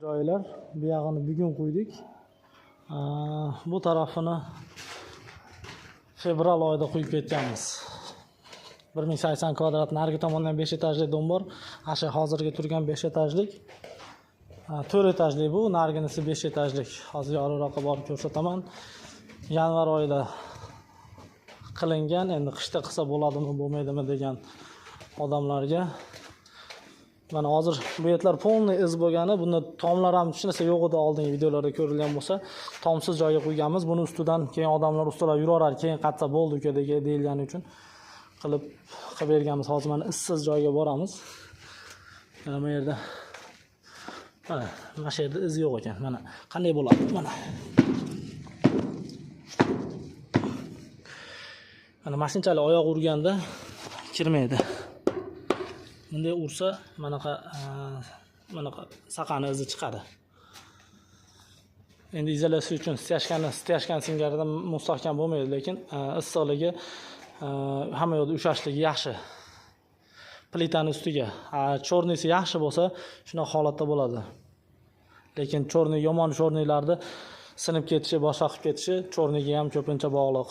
Joylar bu yog'ini bugun qo'ydik. Bu tarafini fevral oyida qo'yib ketganmiz. 1080 kvadrat narigi tomondan 5 etajli dom bor. Asha hozirgi turgan 5 etajlik. 4 etajli bu, nariginisi 5 etajlik. Hozir yorug'roqqa borib ko'rsataman. Yanvar oyida qilingan, endi qishda qilsa bo'ladimi, bo'lmaydimi degan odamlarga. Mana hozir bu yerlar polniy iz bo'lgani, bunda tomlar ham hech narsa yo'q edi, oldingi videolarda ko'rilgan bo'lsa, tomsiz joyga qo'yganmiz. Buni ustidan keyin odamlar ustalar yuraveradi, keyin qatsa bo'ldi uka deyilgani uchun qilib berganmiz. Hozir mana issiz joyga boramiz. Mana bu yerda mana shu yerda iz yo'q ekan. Mana qanday bo'ladi? Mana. Mana mashinchalik oyoq urganda kirmaydi. Bunday ursa manaqa saqani izi chiqadi. Endi izolyatsiya uchun stяжкani singaridan mustahkam bo'lmaydi, lekin issiqligi hamma yoqda ushlashligi yaxshi. Plitani ustiga chornisi yaxshi bo'lsa, shunaqa holatda bo'ladi. Lekin chorni yomon chornilarda sinib ketishi, boshqa qilib ketishi chorniga ham ko'pincha bog'liq.